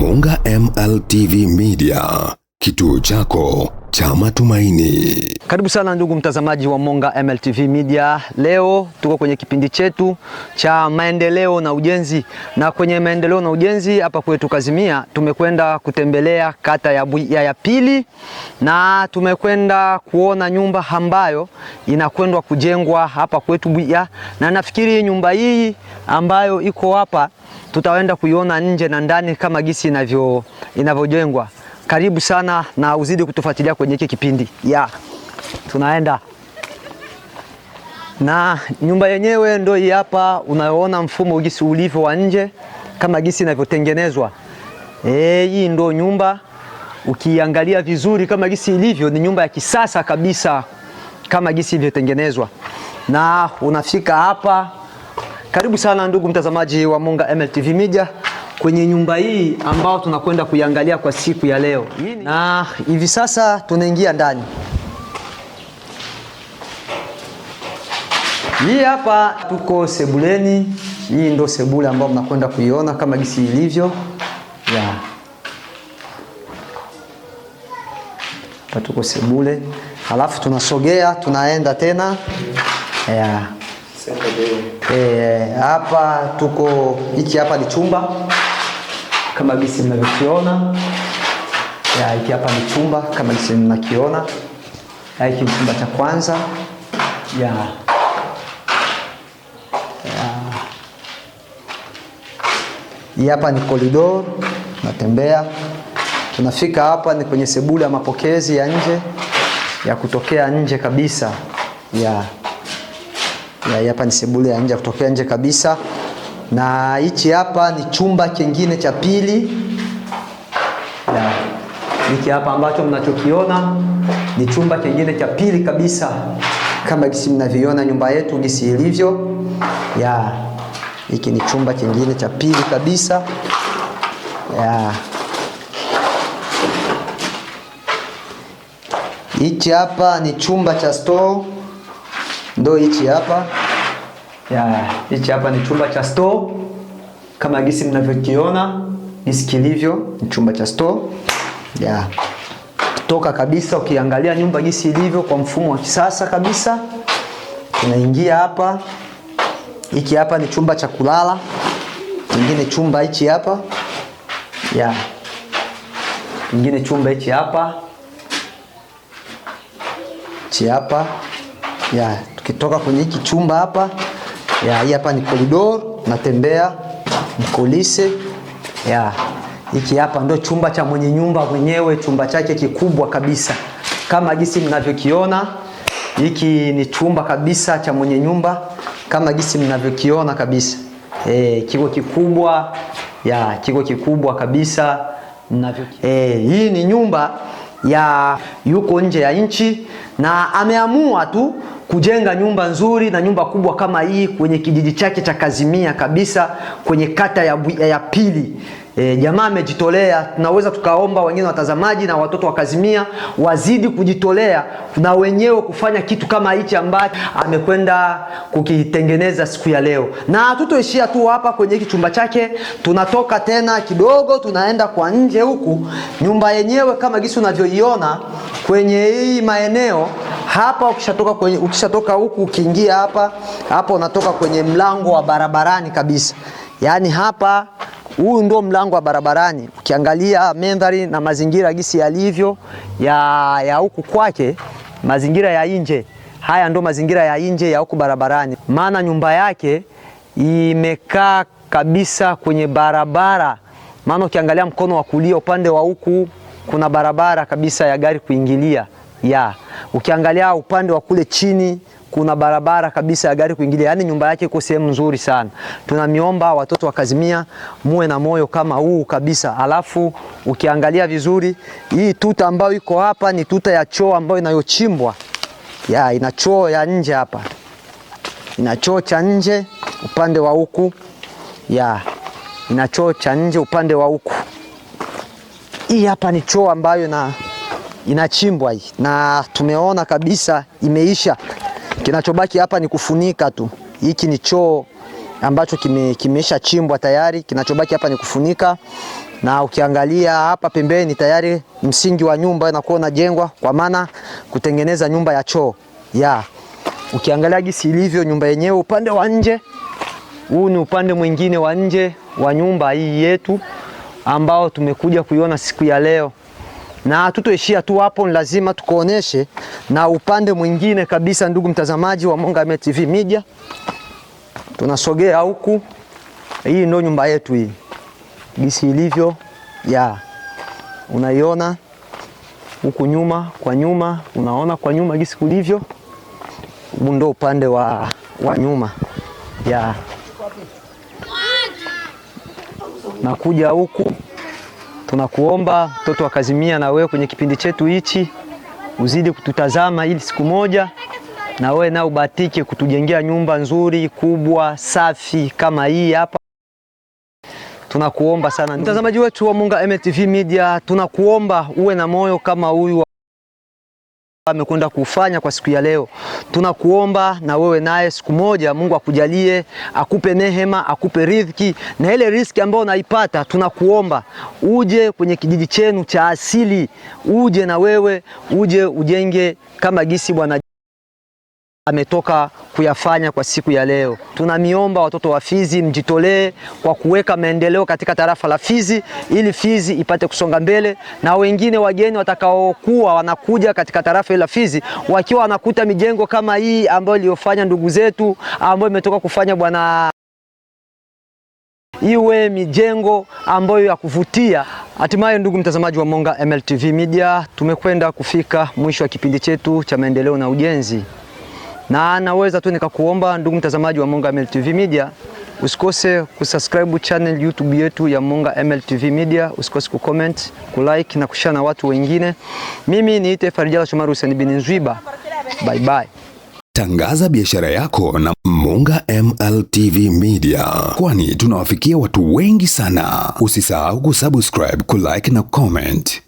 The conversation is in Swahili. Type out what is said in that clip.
Monga MLTV Media, kituo chako cha matumaini. Karibu sana ndugu mtazamaji wa Monga MLTV Media. Leo tuko kwenye kipindi chetu cha maendeleo na ujenzi, na kwenye maendeleo na ujenzi hapa kwetu Kazimia tumekwenda kutembelea kata ya Bwiya ya pili, na tumekwenda kuona nyumba ambayo inakwendwa kujengwa hapa kwetu Bwiya, na nafikiri nyumba hii ambayo iko hapa tutaenda kuiona nje na ndani kama gisi inavyojengwa. Karibu sana na uzidi kutufuatilia kwenye hiki kipindi. Ya, tunaenda. Na nyumba yenyewe ndio hii hapa, unaona mfumo gisi ulivyo wa nje kama gisi inavyotengenezwa. Hii ndio nyumba, ukiangalia vizuri kama gisi ilivyo ni nyumba ya kisasa kabisa kama gisi ilivyotengenezwa. Na unafika hapa. Karibu sana ndugu mtazamaji wa Monga MLTV Media kwenye nyumba hii ambao tunakwenda kuiangalia kwa siku ya leo. Na hivi sasa tunaingia ndani. Hii hapa tuko sebuleni. Hii ndo sebule ambayo mnakwenda kuiona kama gisi ilivyo. Ya. Hapa tuko sebule. Halafu tunasogea, tunaenda tena. Ya. Hapa tuko, hiki hapa ni chumba kama gisi mnavyokiona. Ya, hiki hapa ni chumba kama gisi mnakiona. Ya, hiki ni chumba cha kwanza. Ya. Ya. Hii hapa ni koridor, natembea. Tunafika hapa ni kwenye sebule ya mapokezi ya nje, ya kutokea nje kabisa. Ya. Ya, hapa ni sebule ya nje ya kutokea nje kabisa. Na hichi hapa ni chumba kingine cha pili. Ya, hiki hapa ambacho mnachokiona ni chumba kingine cha pili kabisa kama gisi mnavyoiona nyumba yetu gisi ilivyo. Ya, hiki ni chumba kingine cha pili kabisa. Ya. Hichi hapa ni chumba cha store. Ndo hichi hapa. Ya, hichi hapa ni chumba cha store kama gisi mnavyokiona gisi kilivyo, ni chumba cha store. Ya. Toka kabisa ukiangalia nyumba gisi ilivyo kwa mfumo wa kisasa kabisa. Tunaingia hapa. Hiki hapa ni chumba cha kulala. Kingine chumba hichi hapa. Ya. Kingine chumba hichi hapa. Hichi hapa. Ya, tukitoka kwenye hiki chumba hapa. Ya, hii hapa ni koridor, natembea mkolise. Ya, hiki hapa ndio chumba cha mwenye nyumba mwenyewe, chumba chake kikubwa kabisa. Kama jinsi mnavyokiona, hiki ni chumba kabisa cha mwenye nyumba kama jinsi mnavyokiona kabisa. Kiko kikubwa, ya, kiko kikubwa kabisa mnavyokiona. Hii ni nyumba ya yuko nje ya nchi na ameamua tu kujenga nyumba nzuri na nyumba kubwa kama hii kwenye kijiji chake cha Kazimia kabisa, kwenye kata ya Bwiya ya pili. Jamaa amejitolea. Tunaweza tukaomba wengine watazamaji na watoto wa Kazimia wazidi kujitolea na wenyewe kufanya kitu kama hichi ambacho amekwenda kukitengeneza siku ya leo. Na hatutoishia tu hapa kwenye hiki chumba chake, tunatoka tena kidogo tunaenda kwa nje huku. Nyumba yenyewe kama gisi unavyoiona kwenye hii maeneo hapa, ukishatoka huku ukiingia hapa, hapa unatoka kwenye mlango wa barabarani kabisa. Yaani hapa huu ndio mlango wa barabarani. Ukiangalia mandhari na mazingira gisi yalivyo ya huku kwake, mazingira ya nje, haya ndio mazingira ya nje ya huku barabarani. Maana nyumba yake imekaa kabisa kwenye barabara. Maana ukiangalia mkono wa kulia upande wa huku kuna barabara kabisa ya gari kuingilia. Ya, ukiangalia upande wa kule chini kuna barabara kabisa ya gari kuingilia. Yaani nyumba yake iko sehemu nzuri sana. Tunamiomba watoto wa Kazimia muwe na moyo kama huu kabisa. Alafu ukiangalia vizuri hii tuta ambayo iko hapa ni tuta ya choo ambayo inayochimbwa. Ya, ina choo ya nje hapa. Ina choo cha nje upande wa huku. Ya, ina choo cha nje upande wa huku. Hii hapa ni choo ambayo inachimbwa hii. Na tumeona kabisa imeisha. Kinachobaki hapa ni kufunika tu. Hiki ni choo ambacho kimeshachimbwa tayari. Kinachobaki hapa ni kufunika. Na ukiangalia hapa pembeni tayari msingi wa nyumba inakuwa unajengwa, kwa maana kutengeneza nyumba ya choo ya. Ukiangalia gisi ilivyo nyumba yenyewe upande wa nje, huu ni upande mwingine wa nje wa nyumba hii yetu ambao tumekuja kuiona siku ya leo, na hatutoishia tu hapo, ni lazima tukuoneshe na upande mwingine kabisa. Ndugu mtazamaji wa Monga TV Media, tunasogea huku. Hii ndio nyumba yetu hii gisi ilivyo ya, unaiona huku nyuma kwa nyuma, unaona kwa nyuma gisi kulivyo. Huu ndio upande wa nyuma ya. Nakuja huku, tunakuomba mtoto wa Kazimia, na wewe kwenye kipindi chetu hichi uzidi kututazama, ili siku moja na wewe na ubatike kutujengea nyumba nzuri kubwa safi kama hii hapa. Tunakuomba sana mtazamaji wetu wa Munga MTV Media, tunakuomba uwe na moyo kama huyu amekwenda kufanya kwa siku ya leo. Tunakuomba na wewe naye siku moja Mungu akujalie, akupe nehema, akupe riziki, na ile riziki ambayo unaipata, tunakuomba uje kwenye kijiji chenu cha asili, uje na wewe uje ujenge kama gisi bwana ametoka kuyafanya kwa siku ya leo. Tunamiomba watoto wa Fizi mjitolee kwa kuweka maendeleo katika tarafa la Fizi ili Fizi ipate kusonga mbele, na wengine wageni watakaokuwa wanakuja katika tarafa la Fizi wakiwa wanakuta mijengo kama hii ambayo iliyofanya ndugu zetu ambayo imetoka kufanya bwana, iwe mijengo ambayo ya kuvutia. Hatimaye, ndugu mtazamaji wa Monga MLTV Media, tumekwenda kufika mwisho wa kipindi chetu cha maendeleo na ujenzi. Na naweza tu nikakuomba ndugu mtazamaji wa Monga MLTV Media, usikose kusubscribe channel YouTube yetu ya Monga MLTV Media, usikose kucomment, kulike na kushare na watu wengine. Mimi niite Farijala Shomari Hussein bin Nzwiba. Bye bye. Tangaza biashara yako na Monga MLTV Media, kwani tunawafikia watu wengi sana. Usisahau kusubscribe, kulike na comment.